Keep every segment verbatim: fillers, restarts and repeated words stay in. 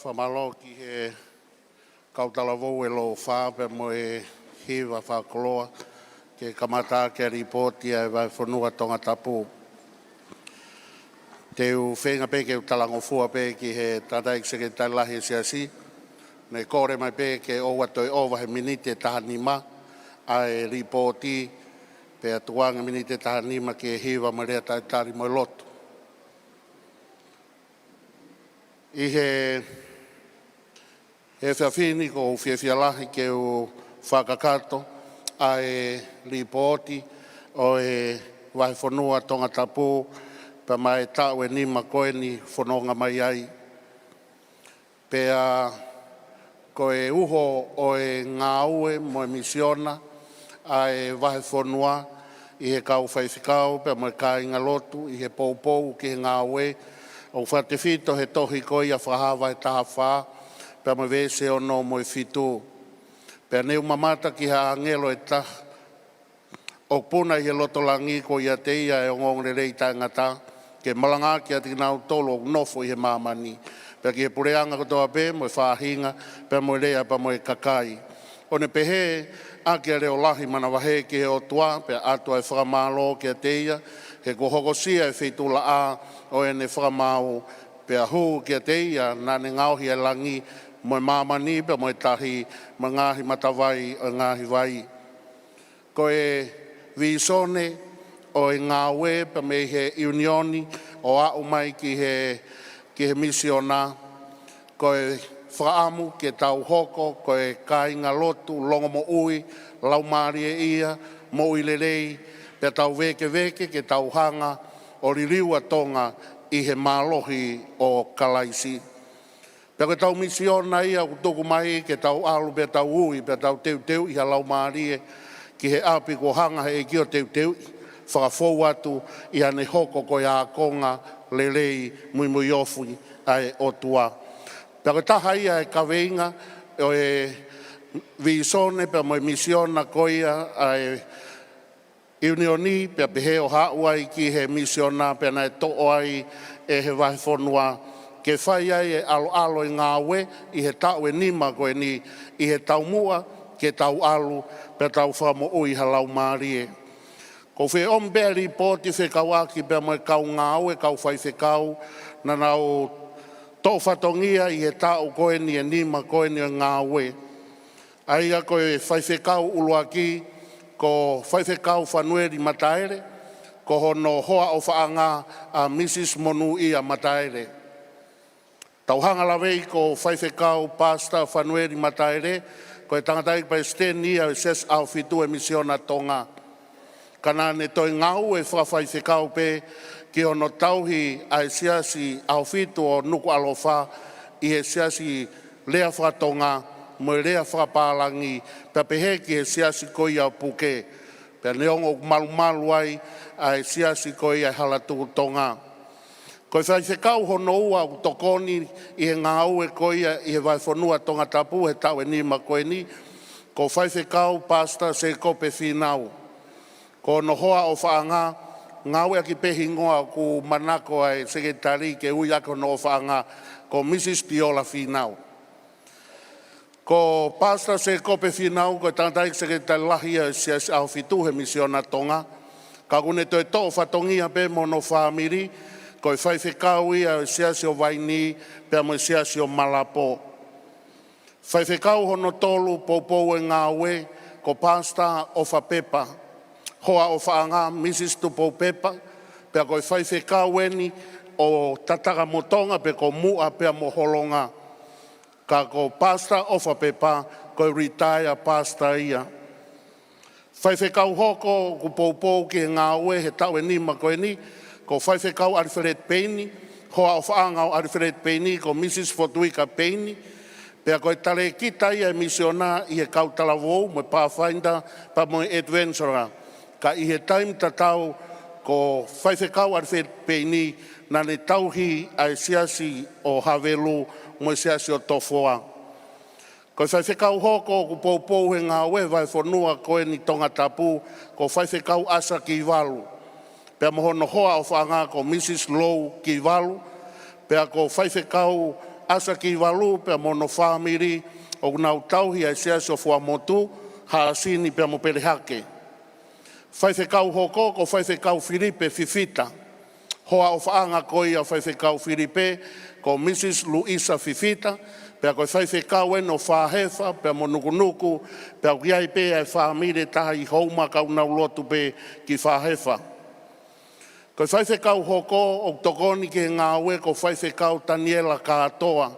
Fakamālō ki he kau talavou ʻe Lofā pea mo e hiva fakakoloa ke kamata ʻaki e lipooti ʻa e Vahefonua Tongatapu. Te u feinga pē ke u talangofua pē ki he tangataʻeiki sekelitali lahi ʻo e Siasi, ne kole mai pē ke ʻoua toe ʻova he miniti ʻe taha nima ʻa e lipooti, pea tuku ange miniti ʻe taha nima ki he hiva mo e lea talitali mo e lotu. ʻI he efiafi ni ʻoku ou fiefia lahi ke u fakakakato ʻa e lipooti ʻo e Vahefonua Tongatapu pea mo e taʻu ʻe nima ko eni fononga mai ai. Pea ko e uho ʻo e ngāue mo e misiona ʻa e Vahefonua ʻi he kau faifekau pea mo e kāingalotu ʻi he poupou ki he ngāue, ʻoku fakatefito he tohi ko ia Fakahā vahe taha fā pea mo e veesi ʻe ono mo e fitu. Pea ne u mamata ki ha ʻāngelo ʻe taha ʻoku puna ʻi he loto langi, ko ia ʻiate ia ʻa e ongoongolelei taʻengata, ke malangaʻaki ʻa kinautolu ʻoku nofo ʻi he māmani, pea ki he puleʻanga kotoa pē mo e faʻahinga pea mo e lea pea mo e kakai. ʻO ne pehē ʻaki ʻa e leʻo lahi manavahē ki he ʻOtua, pea ʻatu ʻa e fakamālō kiate ia, he kuo hokosia ʻa e feituʻulaʻā ʻo ʻene fakamaau, pea hū kiate ia naʻa ne ngaohi ʻa e langi mo e māmani pea mo e tahi mo e ngaahi matavai ʻo e ngaahi vai. Ko e vīsone ʻo e ngāue pea mei he ʻiunioni ʻo aʻu mai ki he, ki he misiona, ko e fakaʻamu ke tau hoko ko e kāingalotu longomoʻui, laumālie ia, moʻui lelei, pea tau vēkeveke ke tau hanga ʻo liliu ʻa Tonga ʻi he mālohi ʻo Kalaisi. Pea ko ʻetau misiona ia ʻoku tuku mai ke tau ʻalu pea tau ui pea tau teuteuʻi ha laumālie ki he ʻapi kuo hanga he ʻEiki ʻo teuteuʻi, fakafou atu ʻi haʻane hoko ko e ākonga lelei muimui ofi ʻa e ʻOtua. Pea ko e taha ia e kaveinga ʻo e vīsone pea mo e misiona ko ia ʻa e ʻiunioni, pea pehē ʻo haʻu ai ki he misiona pea naʻe toʻo ai ʻe he Vahefonua ke fai ai e ʻaloʻalo e ngāue ʻi he taʻu ʻe nima ko eni, ʻi he taumuʻa ke tau ʻalu pea tau fakamoʻui ha laumālie. ʻOku ou fie ʻomi pē ʻa e lipooti fekauʻaki pea mo e kau ngāue, kau faifekau naʻa nau toʻo fatongia ʻi he taʻu ko eni ʻe nima ko eni ʻo e ngāue. ʻA ia ko e faifekau ʻuluaki ko Faifekau Fanueli Mataele, ko hono hoa ʻofaʻanga ʻa Mrs Monūʻia Mataele. Tau hanga ʻo lavei ko Faifekau Pastor Fanueli Mataele, ko e tangataʻeiki palesiteni ia ʻo e Siasi ʻAhofitu ʻo e Misiona Tonga. Ka naʻa ne toe ngāue fakafaifekau pē ki hono tauhi ʻa e Siasi ʻAhofitu ʻo Nukuʻalofa ʻi he siasi lea faka-Tonga mo e lea fakapālangi, pea pehē ki he siasi ko ia ʻo Puke. Pea neongo ʻoku malumalu ai ʻa e siasi ko ia ʻi Halatukutonga. Ko e faifekau hono ua ʻoku tokoni ʻi he ngāue ko ia ʻi he Vahefonua Tongatapu he taʻu ʻe nima ko eni, ko Faifekau Pastor Sēkope Fīnau. Ko hono hoa ʻofaʻanga, ngāueʻaki pē hingoa ʻoku manako ʻa e sekelitali ke ui ʻaki hono ʻofaʻanga, ko Mrs Tiola Fīnau. Ko Pastor Sēkope Fīnau ko e tangataʻeiki sekelitali lahi ia ʻo e Siasi ʻAhofitu he Misiona Tonga, ka ʻoku ne toe toʻo fatongia pē mo hono fāmili, ko e faifekau ia ʻo e Siasi ʻo Vainī pea mo e Siasi ʻo Malapo. Faifekau hono tolu poupou e ngāue ko Pastor ʻOfa Pepa, hoa ʻofaʻanga Mrs Tupou Pepa, pea ko e faifekau eni ʻo Tatakamotonga pe ko Muʻa pea mo Holonga. Ka ko Pastor ʻOfa Pepa ko e retire pastor ia. Faifekau hoko ʻoku poupou ki he ngāue he taʻu ʻe nima ko eni, ko Faifekau ʻAlifeleti Peini, hoa ʻofaʻanga ʻo ʻAlifeleti Peini ko Mrs Fotuika Peini, pea ko e talēkita ia e misiona ʻi he kau talavou mo e Pathfinder pea mo e Adventurer. Ka ʻi he taimi tatau ko Faifekau ʻAlifeleti Peini naʻa ne tauhi ʻa e siasi ʻo Havelu mo e siasi ʻo Tofoa. Ko e faifekau hoko ʻoku poupou he ngāue Vahefonua ko eni Tongatapu, ko Faifekau ʻAsa Kivalu, pea mo hono hoa ʻofaʻanga ko Mrs Lou Kivalu, pea ko Faifekau ʻAsa Kivalu pea mo hono fāmili ʻoku nau tauhi ʻa e Siasi ʻo Fuaʻamotu, Haʻasini pea mo Pelehake. Faifekau hoko ko Faifekau Filipe Fifita. Hoa ʻofaʻanga ko ia ʻo Faifekau Filipe ko Mrs Luisa Fifita, pea ko e faifekau eni ʻo Fāhefa pea mo Nukunuku, pea ʻoku ʻi ai pē ʻa e fāmili ʻe taha ʻi Houma ka ʻoku nau lotu pē ki Fāhefa. Ko e faifekau hoko ʻoku tokoni ki he ngāue ko Faifekau Taniela Kātoa.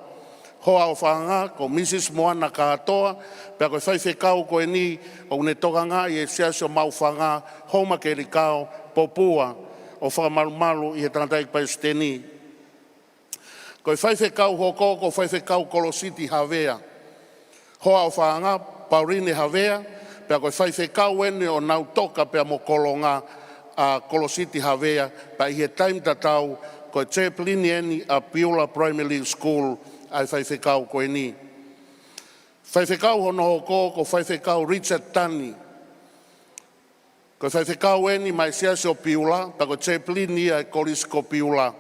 Hoa ʻofaʻanga ko Mrs Moana Kātoa, pea ko e faifekau ko eni ʻoku ne tokangaʻi e Siasi ʻo Maʻufanga, Houma Kelikao, Popua, ʻo fakamalumalu ʻi he tangataʻeiki palesiteni. Ko e faifekau hoko ko Faifekau Kolositi Havea. Hoa ʻofaʻanga Pauline Havea, pea ko e faifekau eni ʻo nau toka pea mo Kolonga ʻa Kolositi Havea, pea ʻi he taimi tatau ko e chaplain eni ʻa Piula Primary School ʻa e faifekau ko eni. Faifekau hono hoko ko Faifekau Richard Tani. Ko e faifekau eni maʻa e Siasi ʻo Piula, pea ko e chaplain ia ʻa e Kolisi ko Piula.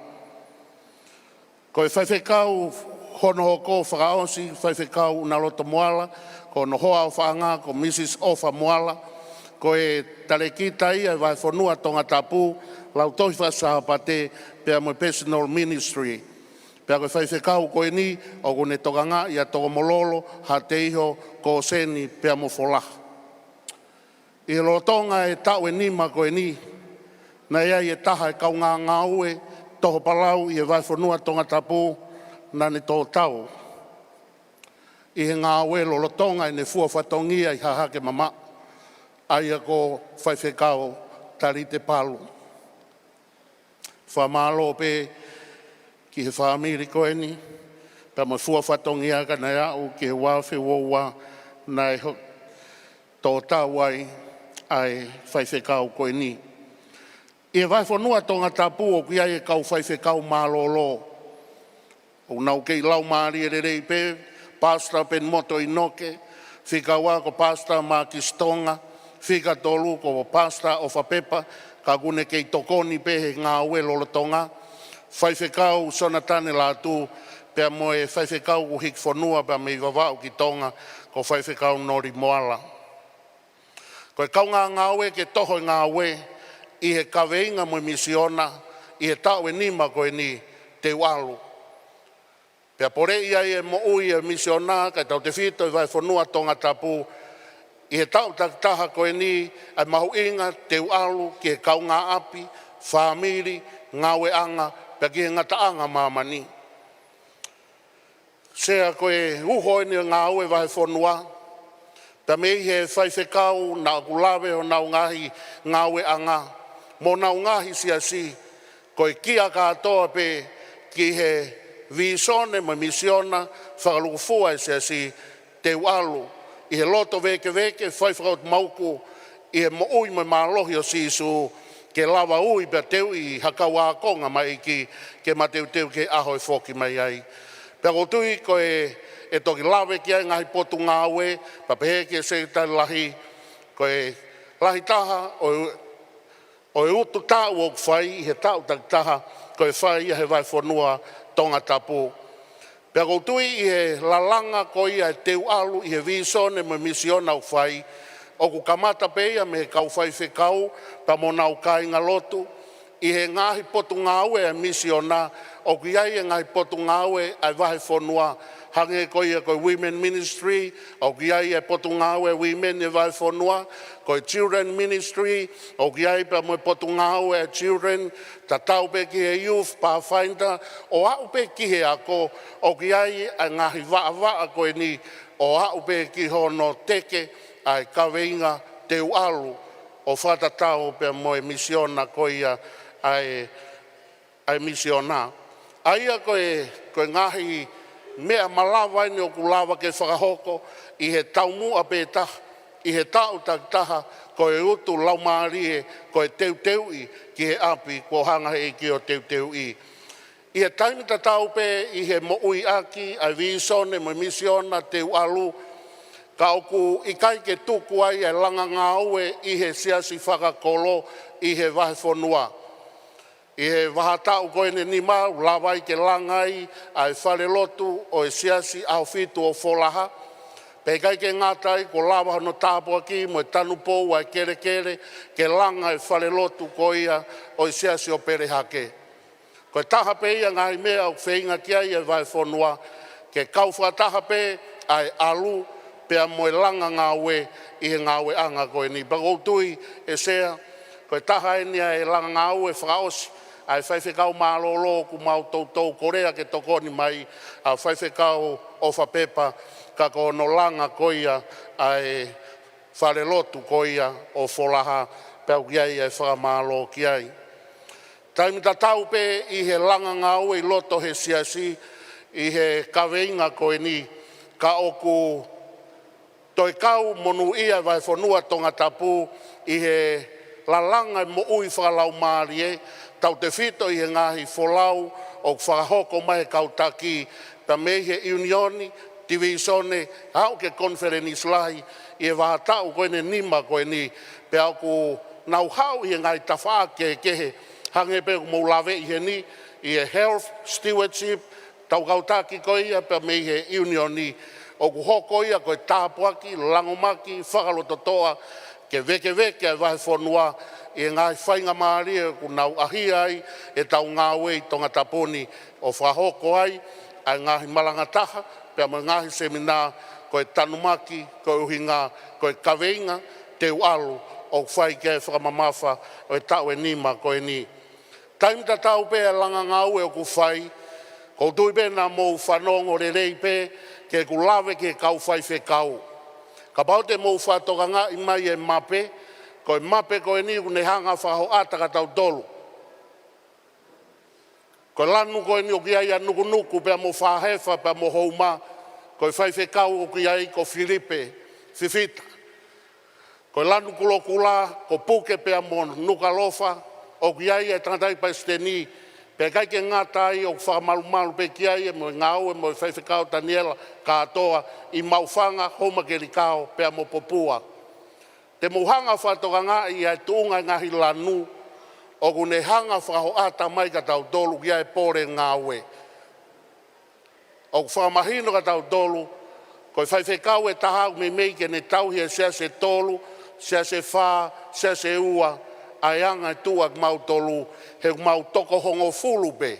Ko e faifekau hono hoko fakaʻosi, Faifekau ʻUnaloto Moala, ko hono hoa ʻofaʻanga ko Mrs ʻOfa Moala, ko e talēkita ia ʻa e Vahefonua Tongatapu, Lautohi Faka-Sāpate, pea mo e Personal Ministry. Pea ko e faifekau ko eni ʻoku ne tokangaʻi ʻa Tokomololo, Haʻateiho, Kōseni, pea mo Folaha. ʻI he lolotonga e taʻu ʻe nima ko eni, naʻe ʻi ai e taha e kaungāngāue toho palau ʻi he Vahefonua Tongatapu naʻa ne tō tau ʻi he ngāue lolotonga ʻene fua fatongia ʻi Hahake mamaʻo, ʻa ia ko Faifekau Talite Palu. Fakamālō pē ki he fāmili ko eni, pea mo e fua fatongia ka naʻe aʻu ki he ua afe ua ua naʻe ho-, tō tau ai ʻa e faifekau ko eni. ʻI he Vahefonua Tongatapu ʻoku ʻi ai e kau faifekau mālōlō. ʻOku nau kei laumālie lelei pē, Pastor Penimoto ʻInoke, fika ua ko Pastor Makisi Tonga, fika tolu ko Pastor ʻOfa Pepa, ka ʻoku ne kei tokoni pē he ngāue lolotonga, Faifekau Sonatane Lātū, pea mo e faifekau ʻoku hiki fonua pea mei Vavaʻu ki Tonga, ko Faifekau Noli Moala. Ko e kaungāngāue ke toho e ngāue ʻi he kaveinga mo e misiona ʻi he taʻu ʻe nima ko eni, te u ʻalu. Pea poleʻi ai e moʻui e misiona kae tautefito e Vahefonua Tongatapu ʻi he taʻu takitaha ko eni, ʻa e mahuʻinga te u ʻalu ki he kaungāʻapi, fāmili, ngāueʻanga, pea ki he ngataʻanga māmani. Sea, ko e uho eni e ngāue vahefonua, pea mei he faifekau naʻa ku lave honau ngaahi ngāueʻanga mo honau ngaahi siasi, ko e kia kātoa pē ki he vīsone mo e misiona fakalūkufua e siasi, te u ʻalu ʻi he loto vēkeveke, fai fakaʻotumauku ʻi he moʻui mo e mālohi ʻo Sīsū, ke lava ui pea teuʻi ha kau ākonga mai ki, ke mateuteu ki he ʻaho ʻe foki mai ai. Pea ʻoku ou tui ko e, ʻe toki lave ki ai ngaahi potungāue, pea pehē ki he Sekelitali Lahi, ko e lahi taha ʻo, ʻo e utu taʻu ʻoku fai ʻi he taʻu takitaha, ko e fai ia he Vahefonua Tongatapu. Pea ʻoku ou tui ʻi he lalanga ko ia e te u ʻalu ʻi he vīsone mo e misiona ʻoku fai, ʻoku kamata pē ia mei he kau faifekau pea mo honau kāingalotu, ʻi he ngaahi potungāue ʻa e misiona, ʻoku ʻi ai e ngaahi potungāue ʻa e vahefonua, hangē ko ia ko e Women Ministry, ʻoku ʻi ai e potungāue women ʻi he vahefonua, ko e Children Ministry, ʻoku ʻi ai pea mo e potungāue ʻa e children, tatau pē ki he Youth Pathfinder, ʻo aʻu pē ki he ako, ʻoku ʻi ai ʻa e ngaahi vaʻavaʻa ko eni, ʻo aʻu pē ki hono teke ʻa e kaveinga te u ʻalu, ʻo fakatatau pea mo e misiona ko ia ʻa e, ʻa e misiona. ʻA ia ko e, ko e ngaahi meʻa malava eni ʻoku lava ke fakahoko ʻi he taumuʻa pē taha, ʻi he taʻu takitaha, ko e utu laumālie, ko e teuteuʻi ki he ʻapi kuo hanga he ʻEiki ʻo teuteuʻi. ʻI he taimi tatau pē ʻi he moʻuiʻaki ʻa e vīsone mo e misiona te u ʻalu, ka ʻoku ʻikai ke tuku ai ʻa e langa ngāue ʻi he siasi fakakolo ʻi he vahefonua. ʻI he vahaʻa taʻu ko eni ʻe nima, ʻoku lava ai ke langa ai ʻa e falelotu ʻo e Siasi ʻAhofitu ʻo Folaha. Pea ʻikai ke ngata ai, kuo lava hono tāpuakiʻi mo e tanupou ʻa e kelekele ke langa e falelotu ko ia ʻo e Siasi ʻo Pelehake. Ko e taha pē ia e ngaahi meʻa ʻoku feinga ki ai e vahefonua, ke kau fakataha pē ʻa e ʻalu pea mo e langa ngāue ʻi he ngāueʻanga ko eni. Pea ʻoku ou tui, ʻe Sea, ko e taha eni ʻa e langa ngāue fakaʻosi ʻa e faifekau mālōlō ʻoku mau toutou kolea ke tokoni mai, ʻa Faifekau ʻOfa Pepa, ka ko hono langa ko ia ʻa e falelotu ko ia ʻo Folaha, pea ʻoku ʻi ai e fakamālō ki ai. Taimi tatau pē ʻi he langa ngāue ʻi loto he Siasi ʻi he kaveinga ko eni, ka ʻoku toe kau monūʻia e vahefonua Tongatapu ʻi he lalanga e moʻui fakalaumālie, tautefito ʻi he ngaahi folau ʻoku fakahoko mai he kau taki, pea mei he ʻiunioni, tivīsone, aʻu ki he konifelenisi lahi, ʻi he vahaʻa taʻu ko eni ʻe nima ko eni, pea ʻoku nau haʻu ʻi he ngaahi tafaʻaki kehekehe, hangē pē ʻoku mou laveʻi heni, ʻi he health stewardship, tau kau taki ko ia pea mei he ʻiunioni, ʻoku hoko ia ko e tāpuaki, langomaki, fakalototoʻa, ke vēkeveke ʻa e vahefonua ʻi he ngaahi faingamālie ʻoku nau ʻahia ai ʻetau ngāue ʻi Tongatapu ni, ʻo fakahoko ai ʻa e ngaahi malanga taha, pea mo e ngaahi seminā, ko e tanumaki, ko e ʻuhinga, ko e kaveinga, Te U ʻAlu, ʻoku fai ki ai e fakamamafa ʻo e taʻu ʻe nima ko eni. Taimi tatau pē ʻa e langa ngāue ʻoku fai, ʻoku ou tui pē naʻa mou fanongo lelei pē, ke u lave ki he kau faifekau. Kapau te mou fakatokangaʻi mai e mape, ko e mape ko eni ʻoku ne hanga fakahoʻata kitautolu. Ko e lanu ko eni ʻoku ʻi ai ʻa Nukunuku pea mo Fahefa pea mo Houma, ko e faifekau ʻoku ʻi ai ko Filipe Fifita. Ko e lanu kulokula, ko Puke pea mo Nukuʻalofa, ʻoku ʻi ai e tangataʻeiki palesiteni, pea ʻikai ke ngata ai ʻoku fakamalumalu pē ki ai e mo e ngāue mo e faifekau Taniela Katoa ʻi Maʻufanga, Houma Kelikao pea mo Popua. Te mou hanga fakatokangaʻi ʻa e tuʻunga e ngaahi lanu, ʻoku ne hanga fakahoʻata mai kitautolu ki ai e pole ngāue. ʻOku fakamahino kitautolu, ko e faifekau ʻe taha ʻoku meimei ke ne tauhi e Siasi ʻe tolu, Siasi ʻe fā, Siasi ʻe ua, ʻa e anga e tuʻu ʻa kimautolu, he ʻoku mau toko hongofulu pē.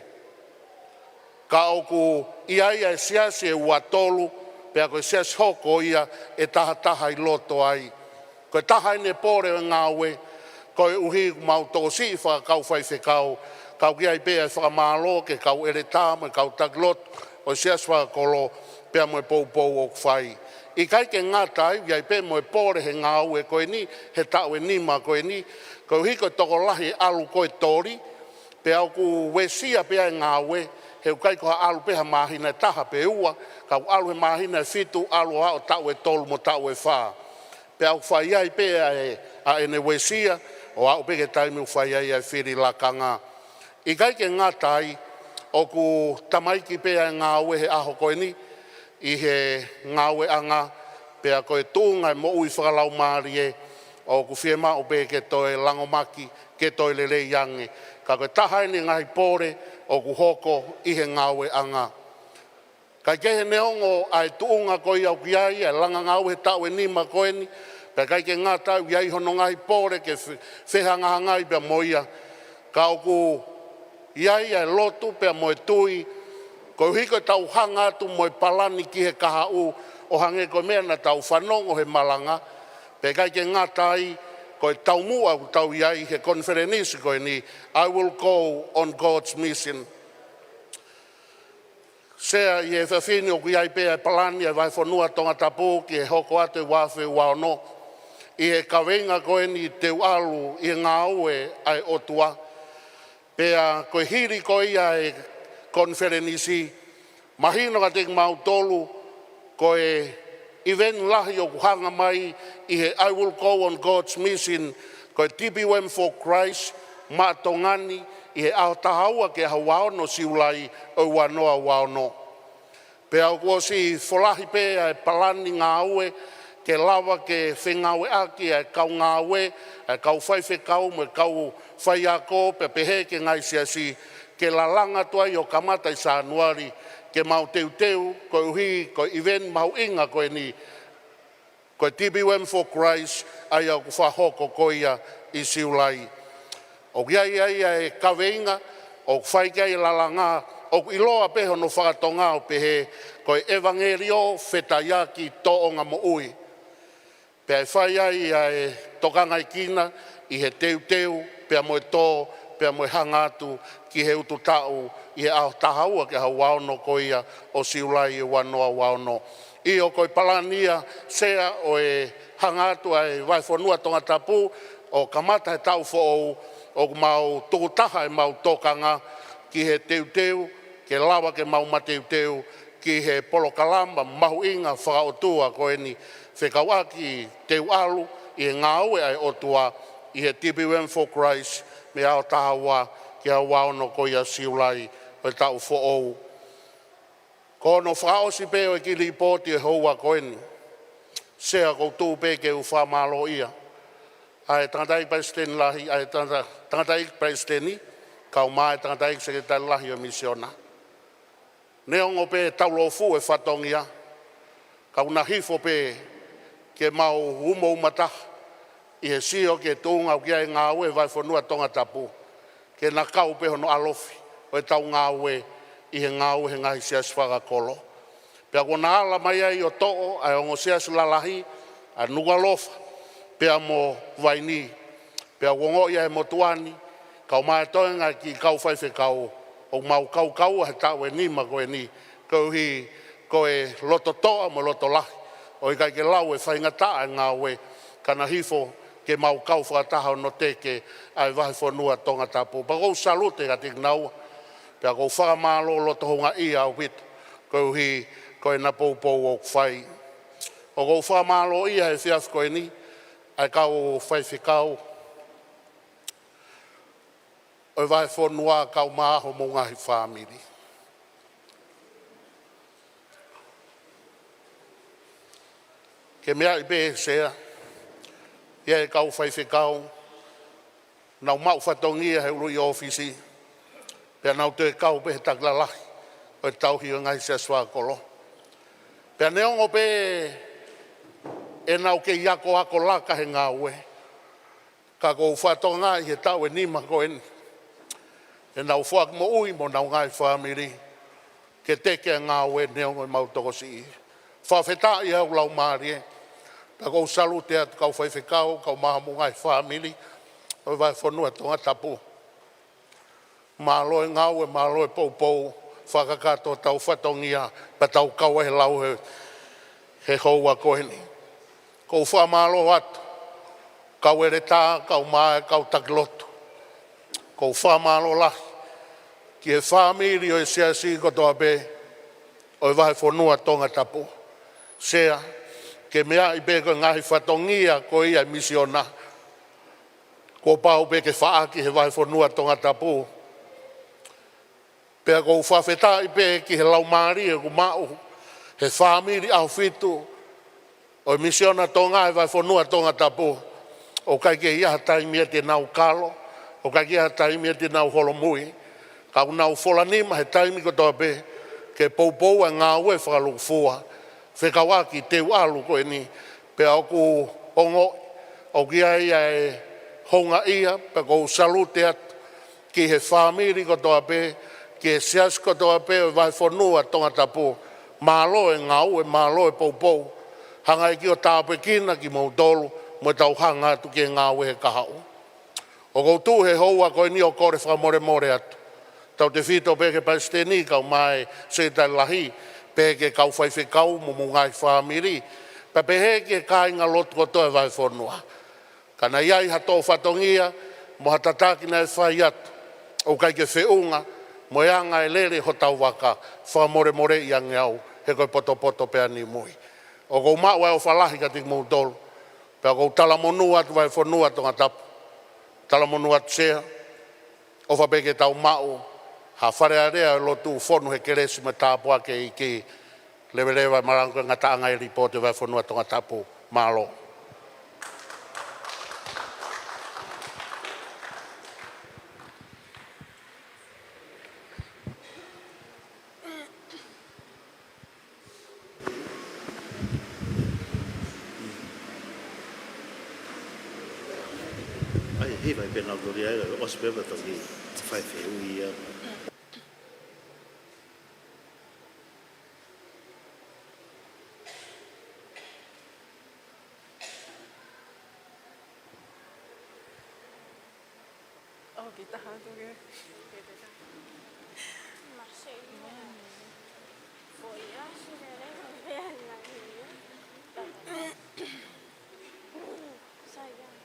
Ka ʻoku ʻi ai ʻa e Siasi ʻe ua tolu, pea ko e Siasi hoko ia ʻe taha taha ʻi loto ai. Ko e taha eni e pole ʻo e ngāue, koeʻuhi ʻoku mau tokosiʻi fakakau faifekau, ka ʻoku ʻi ai pē ʻa e fakamālō ki he kau ʻeletā mo e kau taki lotu ʻo e Siasi Fakakolo, pea mo e poupou ʻoku fai. ʻIkai ke ngata ai, ʻi ai pē mo e pole he ngāue ko eni, he taʻu ʻe nima ko eni, koeʻuhi ko e tokolahi e ʻalu ko e toli, pea ʻoku uesia pē ʻa e ngāue, he ʻoku ʻikai ko ha ʻalu pē ha māhina ʻe taha pe ua, ka ʻoku ʻalu he māhina ʻe fitu, ʻalu ʻo aʻu taʻu ʻe tolu mo taʻu ʻe fā. Pea ʻoku fai ai pē ʻa e, ʻa ʻene uesia, ʻo aʻu pē ki he taimi ʻoku fai ai ʻa e fili lakanga. ʻIkai ke ngata ai, ʻoku tamaiki pē ʻa e ngāue he ʻaho ko eni, ʻi he ngāueʻanga, pea ko e tuʻunga e moʻui fakalaumālie, ʻoku fiemaʻu pē ke toe langomaki, ke toe lelei ange. Ka ko e taha eni e ngaahi pole ʻoku hoko ʻi he ngāueʻanga. Kae kehe neongo ʻa e tuʻunga ko ia ʻoku ʻi ai ʻa e langa ngāue he taʻu ʻe nima ko eni, pea ʻikai ke ngata ai, ʻoku ʻi ai hono ngaahi pole ke fe-, fehangahangai pea mo ia. Ka ʻoku ʻi ai ʻa e lotu pea mo e tui, koeʻuhi ko ʻetau hanga atu mo e palani ki he kahaʻu, ʻo hangē ko e meʻa naʻa tau fanongo he malanga, pea ʻikai ke ngata ai, ko e taumuʻa ʻoku tau ʻi ai he konifelenisi ko eni, I will go on God's mission. Sea, ʻi he efiafi ni ʻoku ʻi ai pē ʻa e palani ʻa e Vahefonua Tongatapu ki he hoko atu e ua afe ua ono, ʻi he kaveinga ko eni Te U ʻAlu ʻi he Ngāue ʻa e ʻOtua. Pea ko e hili ko ia e konifelenisi, mahino kiate kimautolu, ko e ʻiveni lahi ʻoku hanga mai ʻi he I will go on God's mission, ko e T P U M for Christ, maʻa Tonga ni, ʻi he ʻaho taha ua ki he ʻaho ua ono Siulai ʻo e ua noa ua ono. Pea ʻoku ʻosi folahi pē ʻa e palani ngāue ke lava ke fengāueʻaki ʻa e kau ngāue, ʻa e kau faifekau mo e kau faiako, pea pehē ki he ngaahi siasi, ke lalanga atu ai ʻo kamata ʻi Sānuali, ke mau teuteu, koeʻuhi ko e event mahuʻinga ko eni, ko e TPUM for Christ, ʻa ia ʻoku fakahoko ko ia ʻi Siulai. ʻOku ʻi ai ʻa e kaveinga, ʻoku fai ki ai e lalanga, ʻoku ʻiloa pē hono fakatonga ʻo pehē, ko e ʻevangeliō fetaʻiaki tōʻonga moʻui. Pea ʻe fai ai ʻa e tokangaekina ʻi he teuteu, pea mo e tō, pea mo e hanga atu ki he ututaʻu ʻi he ʻaho taha ua ki he ʻaho ua ono ko ia ʻo Siulai ʻe ua noa ua ono. ʻIo, ko e palani ia, Sea, ʻo e hanga atu ʻa e Vahefonua Tongatapu ʻo kamata he taʻu foʻou, ʻoku mau tukutaha ʻemau tokanga ki he teuteu, ke lava ke mau mateuteu ki he polokalama mahuʻinga fakaʻotua ko eni, fekauʻaki teu ʻalu ʻi he ngāue ʻa e ʻOtua ʻi he TPUM for Christ mei he ʻaho taha ua ki he ʻaho ua ono ko ia Siulai ʻo e taʻu foʻou. Ko hono fakaʻosi pē ʻo e kiʻi lipooti ʻo e houa ko eni, Sea, ʻoku ou tuʻu pē ke u fakamālōʻia ʻa e tangataʻeiki palesiteni lahi, ʻa e tangata-, tangataʻeiki palesiteni, kae ʻumaʻā e tangataʻeiki sekelitali lahi ʻo e misiona. Neongo pē taulōfuʻu e fatongia, ka ʻoku na hifo pē ke mau umoumataha ʻi he sio ki he tuʻunga ʻoku ʻi ai e ngāue ʻa e Vahefonua Tongatapu, ke na kau pē hono ʻalofi ʻo ʻetau ngāue ʻi he ngāue he ngaahi siasi fakakolo. Pea kuo na ala mai ai ʻo toʻo ʻa e ongo siasi lalahi, ʻa Nukuʻalofa pea mo Vainī. Pea ʻoku ongoʻi ʻe he motuʻa ni, kae ʻumaʻā e toenga e kiʻi kau faifekau, ʻoku mau kaukaua he taʻu ʻe nima ko eni, koeʻuhi ko e loto toʻa mo e loto lahi, ʻo ʻikai ke lau e faingataʻa e ngāue, ka na hifo ke mau kau fakataha hono teke ʻa e Vahefonua Tongatapu. Pea ʻoku ou salute kiate kinaua, pea ʻoku ou fakamālō loto houngaʻia ʻaupito, koeʻuhi ko ʻena poupou ʻoku fai. ʻOku ou fakamālōʻia he efiafi ko eni ʻa e kau faifekau ʻo e Vahefonua, kae ʻumaʻā homou ngaahi fāmili. Ke meaʻi pē, Sea, ʻi he kau faifekau, nau maʻu fatongia he ʻuluʻi ʻōfisi, pea nau toe kau pē he taki lalahi ʻo e tauhi ʻo e ngaahi siasi fakakolo. Pea neongo pē ʻenau kei akoako laka he ngāue, ka ʻoku ou fakatokangaʻi he taʻu ʻe nima ko eni, ʻenau foaki moʻui mo honau ngaahi fāmili ke teke ʻa e ngāue neongo ʻemau tokosiʻi. Fakafetaʻi ʻa e laumālie, pea ʻoku ou salute atu kau faifekau, kae ʻumaʻā homou ngaahi fāmili ʻo e Vahefonua Tongatapu. Mālō e ngāue, mālō e poupou, fakakakato hotau fatongia, pea tau kau ai he lau he, he houa ko eni. ʻOku ou fakamālō atu, kau ʻeletā, kae ʻumaʻā e kau taki lotu. ʻOku ou fakamālō lahi ki he fāmili ʻo e siasi kotoa pē ʻo e Vahefonua Tongatapu. Sea, ke meaʻi pē ko e ngaahi fatongia ko ia e misiona, kuo pau pē ke faʻaki he Vahefonua Tongatapu. Pea ʻoku ou fakafetaʻi pē ki he laumālie ʻoku maʻu he fāmili ʻAhofitu ʻo e Misiona Tonga ʻi he Vahefonua Tongatapu. ʻOku ʻikai ke ʻi ai ha taimi ia te nau kalo, ʻoku ʻikai ke ʻi ai ha taimi ia te nau holomui. Ka ʻoku nau fola nima he taimi kotoa pē ke poupou ʻa e ngāue fakalūkufua fekauʻaki teu ʻalu ko eni. Pea ʻoku ongoʻi ʻoku ʻi ai ʻa e houngaʻia, pea ʻoku ou salute atu ki he fāmili kotoa pē, ki he siasi kotoa pē ʻo e Vahefonua Tongatapu. Mālō e ngāue, mālō e poupou. Hanga ʻe he ʻEiki ʻo tāpuekina kimoutolu mo ʻetau hanga atu ki he ngāue he kahaʻu. ʻOku ou tuʻu he houa ko eni ʻo kole fakamolemole atu, tautefito pē ki he Palesiteni kae ʻumaʻā e Sekelitali Lahi, pehē ki he kau faifekau mo homou ngaahi fāmili, pea pehē ki he kāingalotu kotoa e Vahefonua. Ka naʻe ʻi ai ha tō fatongia mo ha tataki naʻe fai atu ʻoku ʻikai ke feʻunga mo e anga e lele hotau vaka, fakamolemoleʻi ange au, he ko e potopoto pē ʻa Niumui. ʻOku ou maʻu ʻa e ʻofa lahi kiate kimoutolu. Pea ʻoku ou talamonū atu Vahefonua Tongatapu, talamonū atu Sea, ʻofa pē ke tau maʻu ha Fale Alea ʻo e lotu, fonu he kelesi mo e tāpuaki ʻa e ʻEiki. Leveleva e malanga ko e ngataʻanga e lipooti ʻa e Vahefonua Tongatapu. Mālō. ʻAi, hiva i pena kori ai, ʻosi pē pea toki te fai fehuʻi ia. Oh, kita hal tu ke. Marseille. Voyage, le rêve, la vie. Sayang.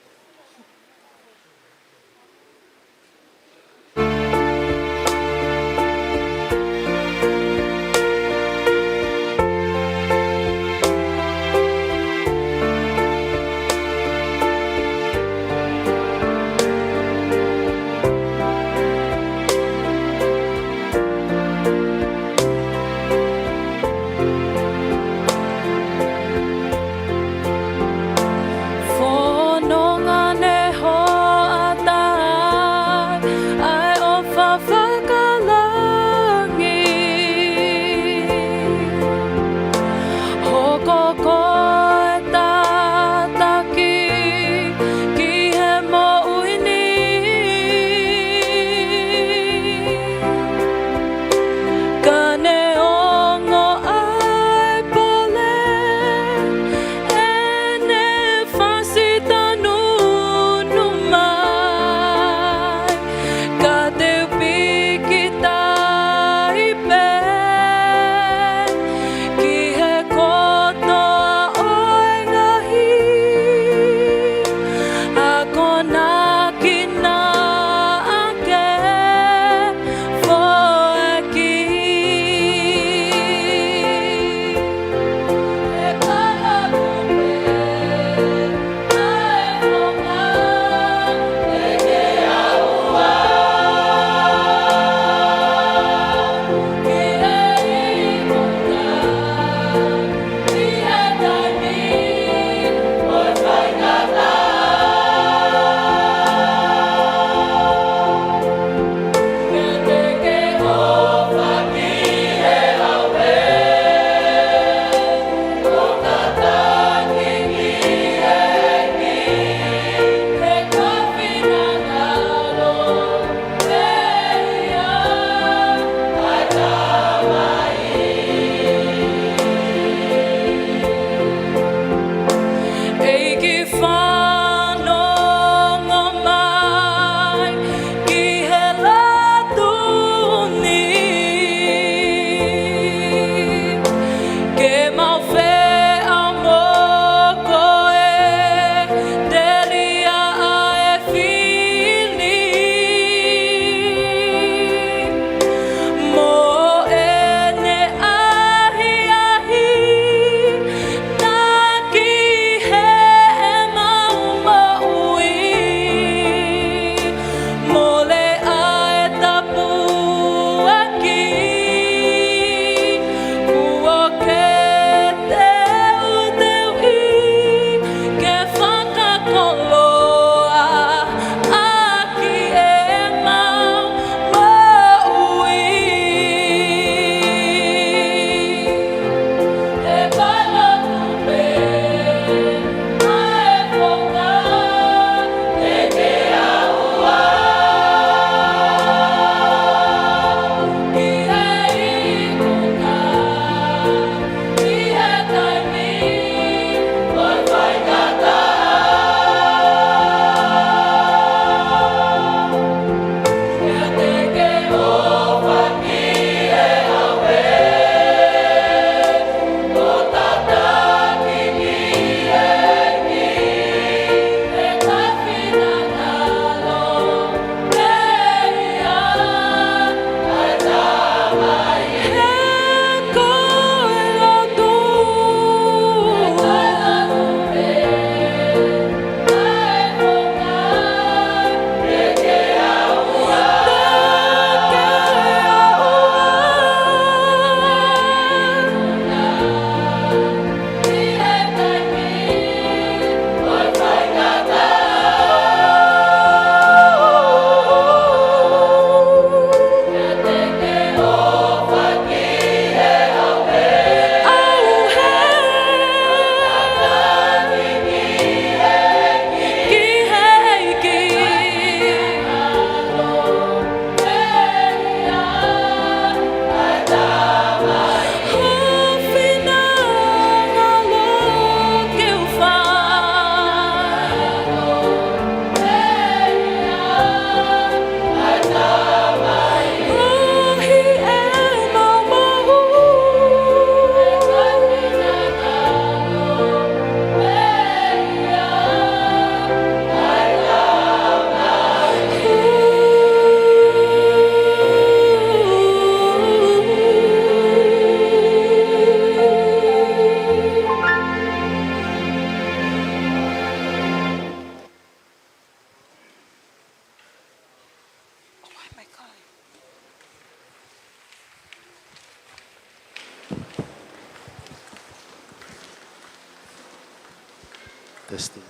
Testing.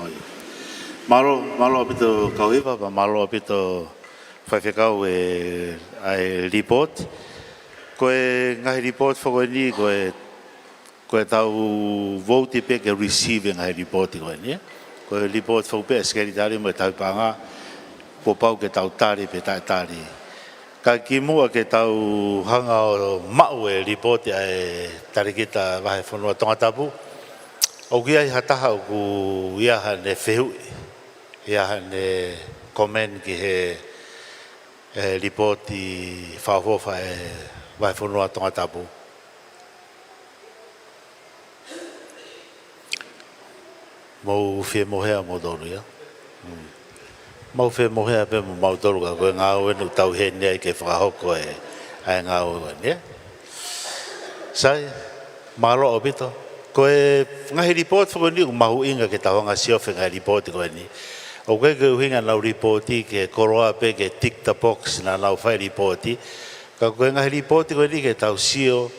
Oh, yeah. Mālō, mālō ʻaupito kau hiva, pea mālō ʻaupito faifekau e, ʻa e lipooti. Ko e ngaahi lipooti foki eni, ko e, ko e tau vouti pē ke receive e ngaahi lipooti ko eni, ē. Ko e lipooti foki pē ʻa e sekelitali mo e tauhi paʻanga, kuo pau ke tau tali pe taʻetali. Ka kimuʻa ke tau hanga ʻo maʻu e lipooti ʻa e talēkita Vahefonua Tongatapu, ʻoku ʻi ai ha taha ʻoku ʻi ai haʻane fehuʻi, ʻi ai haʻane comment ki he, e, lipooti fakaʻofoʻofa ʻa e Vahefonua Tongatapu? Mou fie mohe ʻa moutolu ia. Hmm. Mou fie mohe pē mo mautolu ka ko e ngāue eni ʻoku tau ʻi heni ai ke fakahoko e, ʻa e ngāue ko eni, ē? Sai, mālō ʻaupito. Ko e ngaahi lipooti foki eni ʻoku mahuʻinga ke tau hanga ʻo sio he ngaahi lipooti ko eni. ʻOku ʻikai ke ʻuhinga ʻenau lipooti ke koloa pē ke tick the box naʻa nau fai lipooti. Ka ko e ngaahi lipooti ko eni ke tau sio,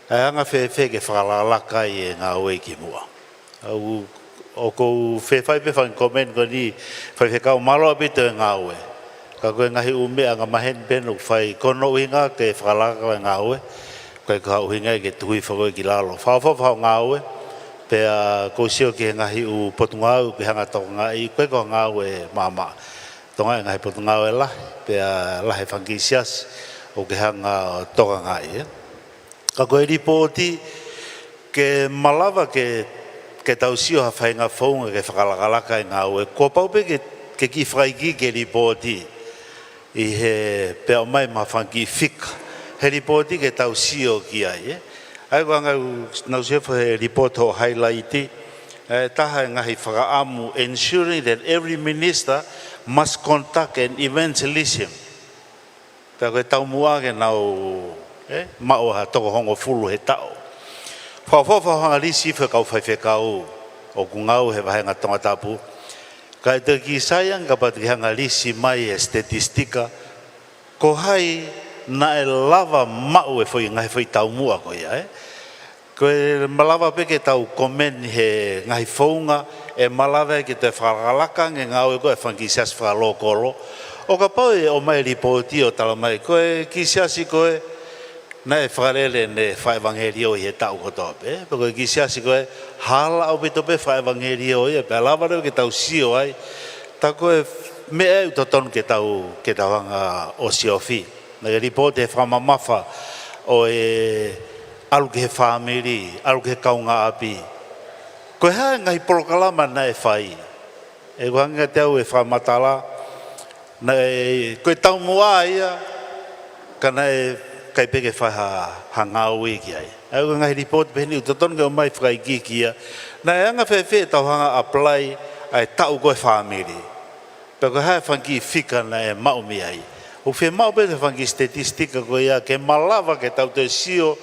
ʻa e anga fēfē ke fakalakalaka ai e ngāue kimuʻa. ʻOku, ʻoku ou fie fai pē fanga comment ko eni, faifekau, mālō ʻaupito e ngāue. Ka ko e ngaahi ʻū meʻa angamaheni pē ʻoku fai, ko hono ʻuhinga ke fakalakalaka e ngāue. ʻOku ʻikai ko ha ʻuhinga ia ke tuku hifo koe ki lalo. Fakaʻofoʻofa hoʻo ngāue, pea ʻoku ou sio ki he ngaahi ʻū potungāue ʻoku ke hanga ʻo tokangaʻi, ʻoku ʻikai ko ha ngāue maʻamaʻa. Tokangaʻi e ngaahi potungāue lahi, pea lahi e fanga kiʻi siasi ʻoku ke hanga ʻo tokangaʻi, ē. Ka ko e lipooti ke malava ke, ke tau sio ha faʻahinga founga ke fakalakalaka e ngāue, kuo pau pē ke, ke kiʻi fakaikiiki e lipooti ʻi he pea ʻomai mo ha fanga kiʻi fika he lipooti ke tau sio ki ai, ē. ʻA ia ko e anga ʻoku nau sio he lipooti hoʻo highlight, e, taha e ngaahi fakaʻamu, ensuring that every minister must conduct an evangelism. Pea ko e taumuʻa ke nau, ē, maʻu ha toko hongofulu he taʻu. Fakaʻofoʻofa hoʻo hanga ʻo lisi hifo e kau faifekau ʻoku ngāue he vāhenga Tongatapu. Kae toki sai ange kapau te ke hanga ʻo lisi mai e statistika, ko hai naʻe lava maʻu e foʻi, ngaahi foʻi taumuʻa ko ia, ē. Ko e malava pē ke tau comment he ngaahi founga, ʻe malava ke toe fakalakalaka ange e ngāue ko ē ʻa e fanga kiʻi siasi fakalokolo. ʻO kapau ʻe ʻomai e lipooti ʻo talamai ko e kiʻi siasi ko ē naʻe fakalele ʻene fakaʻevangelio ʻi he taʻu kotoa pē, pe ko e kiʻi siasi ko ē hala ʻaupito pē fakaʻevangelio ia, pea lava leva ke tau sio ai, tā ko e meʻa ʻoku totonu ke tau, ke tau hanga ʻo siofi. Naʻe lipooti he fakamamafa ʻo e ʻalu ki he fāmili, ʻalu ki he kaungāʻapi. Ko e hā e ngaahi polokalama naʻe fai? ʻOku hangē kiate au e fakamatala, naʻe, ko e taumuʻa ia, ka naʻe ʻikai pē ke fai ha, ha ngāue ki ai. ʻA ia ko e ngaahi lipooti pehē ni ʻoku totonu ke ʻomai fakaikiiki ia. Naʻe anga fēfē ʻetau hanga ʻo apply ʻa e taʻu ko ē fāmili? Pea ko e hā e fanga kiʻi fika naʻe maʻu mei ai? ʻOku fiemaʻu pē e fanga kiʻi statistika ko ia ke malava ke tau toe sio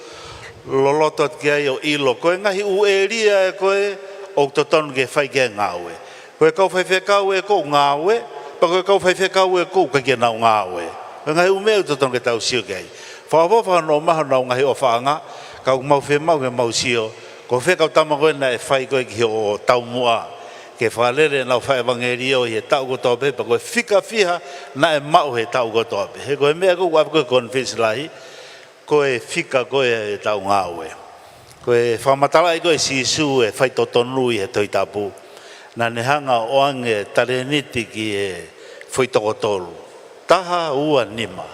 loloto atu ki ai ʻo ʻilo ko e ngaahi ʻū ʻēlia ē ko ē ʻoku totonu ke fai ki ai e ngāue. Ko e kau faifekau ē ʻoku ngāue, pea ko e kau faifekau ē ʻoku ʻikai ke nau ngāue. Ko e ngaahi ʻū meʻa ʻoku totonu ke tau sio ki ai. Fakaʻofoʻofa hono ʻomai honau ngaahi ʻofaʻanga, ka ʻoku mau fiemaʻu ke mau sio ko fē e kau tama ko ē naʻe fai ko ē ki hoʻo taumuʻa ke fakalele ʻenau fakaʻevangelio ʻi he taʻu kotoa pē, pea ko e fika fiha naʻe maʻu he taʻu kotoa pē. He ko e meʻa ʻoku ʻave ko ē e confidence lahi, ko e fika ko ē ʻetau ngāue. Ko e fakamatalaʻi ko ē ʻe Sīsū e faitotonu ʻi he Tohi Tapu. Naʻa ne hanga ʻo ʻoange e talēniti ki he foʻi toko tolu. Taha, ua, nima.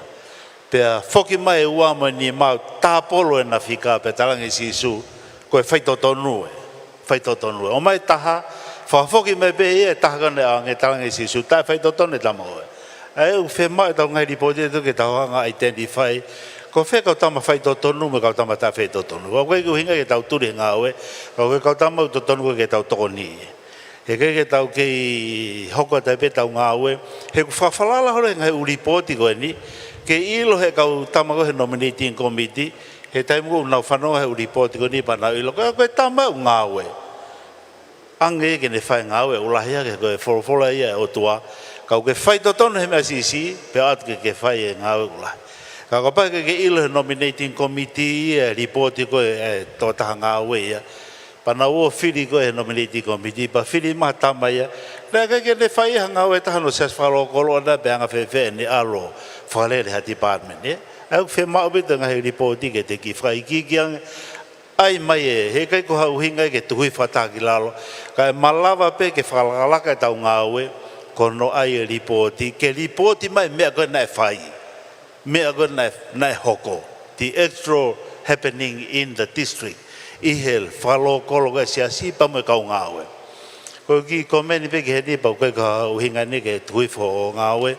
Pea foki mai e ua mo e nima ʻo tāpolo ʻena fika pea talaange ʻe Sīsū, ko e faitotonu ē. Faitotonu ē. ʻOmai e taha, fakafoki mai pē ia e taha ko ē naʻe ʻoange, talaange ʻe Sīsū, taʻefaitotonu e tama ko ē. ʻA ia ʻoku fiemaʻu ʻetau ngaahi lipooti ʻe tau ke tau hanga ʻo identify ko fē e kau tama faitotonu mo e kau tama taʻefaitotonu. ʻOku ʻikai ke ʻuhinga ke tau tuli he ngāue, ka ko e kau tama ʻoku totonu ko ē ke tau tokoniʻi. He ʻikai ke tau kei hoko atu ai pē ʻetau ngāue, he ʻoku fakafalala holo he ngaahi ʻū lipooti ko eni, ke ʻilo he kau tama ko ē he nominating committee, he taimi ko ē ʻoku nau fanongo he ʻū lipooti ko eni pea nau ʻilo ko e, ko e tama ʻoku ngāue. ʻAnge ke ne fai e ngāue ʻoku lahi hake, ko e folofola ia ʻa e ʻOtua, kapau ʻoku ke faitotonu he meʻa siʻisiʻi, pea ʻoatu ke ke fai e ngāue ʻoku lahi. Ka kapau ʻoku ʻikai ke ʻilo he nominating committee ia e lipooti ko ē ʻa e tokotaha ngāue ia, Pea nau ō fili ko ē he nominating committee, pea fili mai ha tama ia. Naʻe ʻikai ke ne fai ha ngāue ʻe taha hono siasi fakalokolo ʻana pe anga fēfē ʻene ʻalu ʻo fakalele ha department, ē? ʻA ia ʻoku fiemaʻu ʻaupito e ngaahi lipooti ke te kiʻi fakaikiiki ange. ʻAi mai ē, he ʻikai ko ha ʻuhinga ia ke tuku fakataha ki lalo. Kae malava pē ke fakalakalaka ʻetau ngāue, ko hono ʻai e lipooti, ke lipooti mai e meʻa ko ē naʻe fai. Meʻa ko ē naʻe, naʻe hoko. The actual happening in the district. ʻI he fakalokolo ko ē siasi pea mo e kau ngāue. Ko e kiʻi komeni pē ki heni pea ʻoku ʻikai ko ha ʻuhinga ʻeni ke tuku hifo hoʻo ngāue.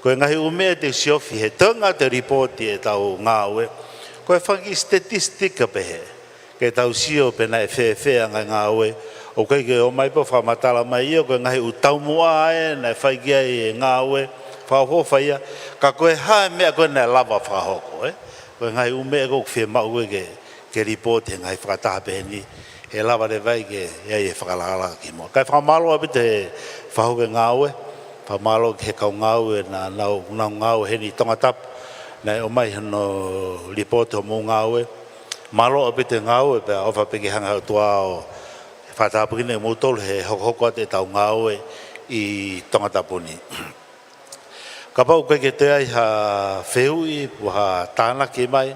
Ko e ngaahi ʻū meʻa te u siofi he toenga atu e lipooti ʻetau ngāue. Ko e fanga kiʻi statistic ka pehē. Ke tau sio pe naʻe fēfē ʻa e ngaahi ngāue. ʻOku ʻikai ke ʻomai pē ʻo fakamatala mai ia, ko e ngaahi ʻū taumuʻa ē, naʻe fai ki ai e ngāue, fakaʻofoʻofa ia, ka ko e hā e meʻa ko ē naʻe lava fakahoko, ē? Ko e ngaahi ʻū meʻa ko ē ʻoku fiemaʻu ko ē ke, ke lipooti he ngaahi fakataha pehē ni, he lava leva ai ke, ʻi ai e fakalakalaka ki muʻa. Kae fakamālō ʻaupito he fakahoko e ngāue, fakamālō ki he kau ngāue naʻa nau, nau ngāue heni ʻi Tongatapu, naʻe ʻomai hono lipooti hoʻomou ngāue, Mālō ʻaupito e ngāue pea ʻofa pē ke hanga ʻe he ʻOtua ʻo fakatāpuekina kimoutolu he hokohoko atu ʻetau ngāue ʻi Tongatapu ni. Kapau ʻoku ʻikai ke toe ʻi ai ha fehuʻi, pe ha tānaki mai,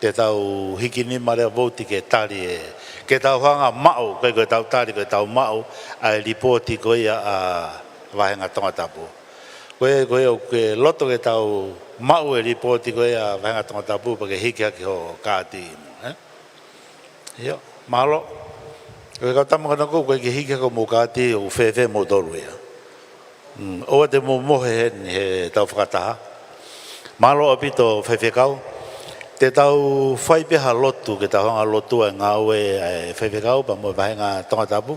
te tau hiki nima leva vouti ke tali e, ke tau hanga maʻu, ʻikai ko ʻetau tali, ko ʻetau maʻu ʻa e lipooti ko ia ʻa Vahenga Tongatapu. Ko e, ko e, ʻoku ke loto ke tau maʻu e lipooti ko ia ʻa Vahenga Tongatapu pea ke hiki hake ho kaati, ē? ʻIo, mālō. Ko e kau tama ko ena ʻoku ʻikai ke hiki hake hoʻomou kaati, ʻoku fēfē moutolu ia? Mm, ʻoua te mou mohe heni he tau fakataha. Mālō ʻaupito faifekau. Te tau fai pē ha lotu, ke tau hanga lotua e ngāue ʻa e faifekau pea mo e Vahenga Tongatapu,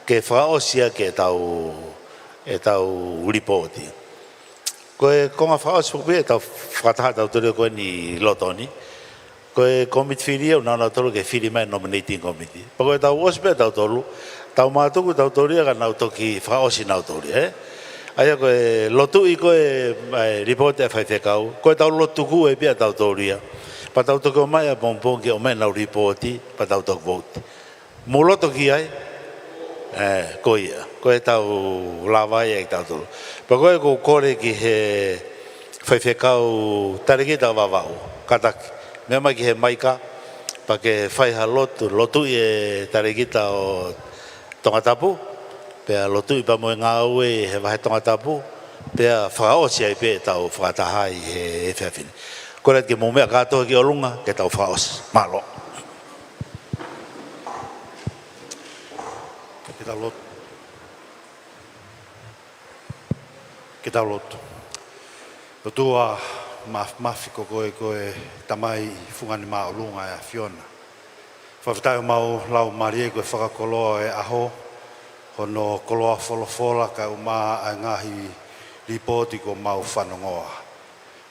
ke fakaʻosi ʻaki ʻetau ʻetau lipooti. Ko e konga fakaʻosi foki ʻetau fakataha ʻetau tolu ko eni ʻi loto ni. Ko e kōmiti fili ia ʻoku nau, nau tolu ke fili mai nominating committee. Pea ko ʻetau ʻosi pē ʻetau tolu, tau mātuku ʻetau tolu ia ka nau toki fakaʻosi nau tolu, ē? ʻA ia ko e lotuʻi ko e, e lipooti ʻa e faifekau, ko ʻetau lotu ko ē pē ʻetau tolu ia. Pea tau toki ʻomai ʻapongipongi ke ʻomai ʻenau lipooti, pea tau toki vouti. Mou loto ki ai, ē, ko ia, ko ʻetau lava ia ʻi tautolu. Pea ko e ʻoku ou kole ki he faifekau Talēkita Vavaʻu, kātaki, meʻa mai ki he maika, pea ke fai ha lotu, lotuʻi e Talēkita ʻo Tongatapu, pea lotuʻi pea mo e ngāue he vahe Tongatapu, pea fakaʻosi ai pē ʻetau fakataha ʻi he efiafi ni. Kole atu ke mou meʻa kātoa ki ʻolunga, ke tau fakaʻosi. Mālō. Ke tau lotu. Ke tau lotu. ʻOtua māfimafi ko koe, ko e Tamai ʻi he funga māʻolunga ʻa e ʻAfiona. Fakafetaʻi homau laumālie ko e fakakoloa e ʻaho, hono koloa folofola kae ʻumaʻā ʻa e ngaahi lipooti kuo mau fanongoa.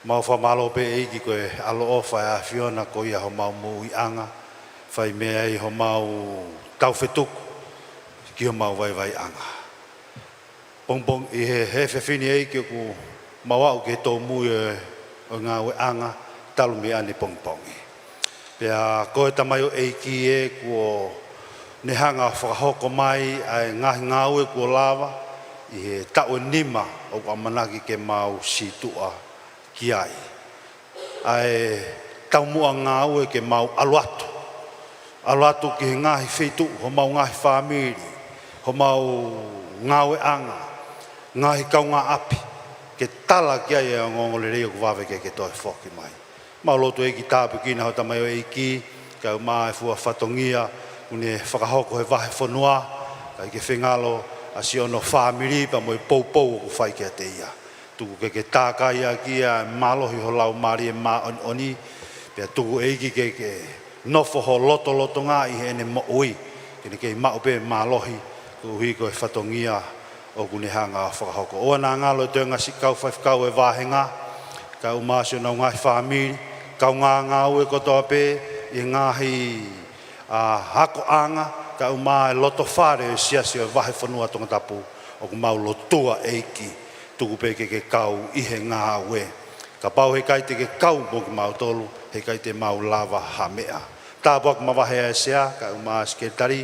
Mau fakamālō pē ʻEiki ko e ʻaloʻofa ʻa e ʻAfiona ko ia homau moʻuiʻanga, fai mei ai homau taufetuku ki homau vaivaiʻanga. Pongipongi ʻi he, he efiafi ni ʻEiki ʻoku mau aʻu ki he tōmui ʻo e, ʻo e ngāueʻanga talu mei ʻanepongipongi. Pea ko e tamaioʻeiki ē kuo ne hanga fakahoko mai ʻa e ngaahi ngāue kuo lava ʻi he taʻu ʻe nima ʻoku ʻamanaki ke mau sītuʻa ki ai. ʻA e taumuʻa ngāue ke mau ʻalu atu. ʻAlu atu ki he ngaahi feituʻu, homau ngaahi fāmili, homau ngāueʻanga, ngaahi kaungāʻapi, ke tala ki ai e ongoongolelei ʻoku vave ke, ke toe foki mai. Mau lotu ʻEiki tāpuekina ho tamaioʻeiki, kae ʻumaʻā e fua fatongia, ʻoku ne fakahoko he vahefonua, kae ke fengalo ʻa siʻono fāmili pea mo e poupou ʻoku fai kiate ia. Tuku ke ke tākai ʻaki ʻa e mālohi ho Laumālie Māʻoniʻoni, pea tuku ʻEiki ke, ke nofo ho lotolotonga ʻi heʻene moʻui, ke ne kei maʻu pē mālohi, koeʻuhi ko e fatongia ʻoku ne hanga fakahoko. ʻOua naʻa ngalo e toenga siʻi kau faifekau e vāhenga, kae ʻumaʻā siʻonau ngaahi fāmili, kaungā ngāue kotoa pē, ʻi he ngaahi ʻa e akoʻanga, kae ʻumaʻā e lotofale ʻo e siasi ʻo e vahefonua Tongatapu, ʻoku mau lotua ʻEiki, tuku pē ke ke kau ʻi he ngāue. Kapau heʻikai te ke kau mo kimautolu, heʻikai te mau lava ha meʻa. Tāpuaki mavahe ʻa e Sea, kae ʻumaʻā ʻa e Sekelitali,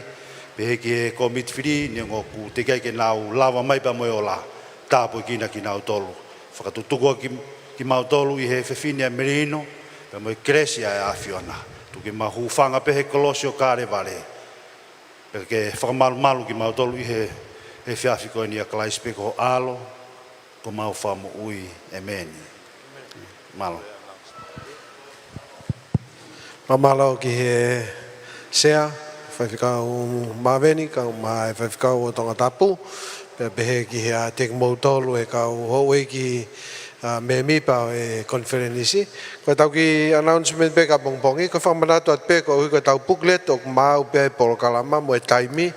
pehē ki he kōmiti fili, neongo ʻoku teʻeki ai ke nau lava mai pea mo e ola. Tāpuekina kinautolu. Fakatutuku ʻa ki, kimautolu ʻi he efiafi ni ʻa e melino, pea mo e kelesi ʻa e ʻAfiona. Tuku ke mau hūfanga pē he kolosi ʻo Kalevale. Pea ke fakamalumalu kimautolu ʻi he, he efiafi ko eni, ʻia Kalaisi pē ko ho ʻAlo, ko homau Fakamoʻui. ʻĒmeni. Mālō. Mālō ki he Sea, Faifekau Maveni, kae ʻumaʻā e Faifekau ʻo Tongatapu, pea pehē ki he ʻa kimoutolu e kau houʻeiki, ʻa, mēmipa ʻo e konifelenisi. Ko ʻetau kiʻi announcement pē ki ʻapongipongi, ko e fakamanatu atu pē koeʻuhi ko ʻetau booklet ʻoku maau pē ʻa e polokalama mo e taimi,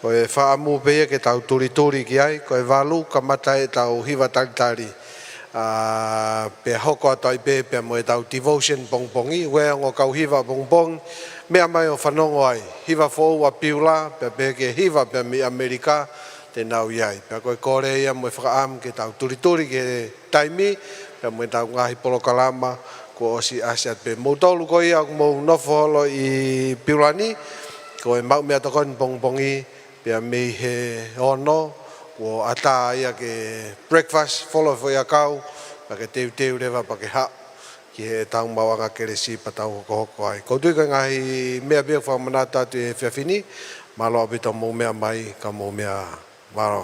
ko e fakaʻamu pē ia ke tau tulituli ki ai, ko e valu kamata ʻetau hiva talitali. ʻA, pea hoko atu ai pē, pea mo ʻetau devotion pongipongi, ʻoku ʻi ai e ongo kau hiva pongipongi, meʻa mai ʻo fanongo ai, hiva foʻou ʻa Piula, pea pehē ki he hiva pea mei ʻAmelika, te nau ʻi ai. Pea ko e kole ia mo e fakaʻamu ke tau tulituli ki he taimi, pea mo ʻetau ngaahi polokalama, kuo ʻosi ʻasi atu pē. Moutolu ko ia ʻoku mou nofo holo ʻi Piula ni, ko e maʻu meʻatokoni pongipongi, pea mei he ono, kuo ʻatā ia ke breakfast, folo e foʻiʻakau, pea ke teuteu leva pea ke haʻu ki heʻetau maʻuʻanga kelesi pea tau hokohoko ai. ʻOku ou tui ko e ngaahi meʻa pē ʻoku fakamanatu atu he efiafi ni, mālō ʻaupito hoʻomou meʻa mai, ka mou meʻa ā. Mālō.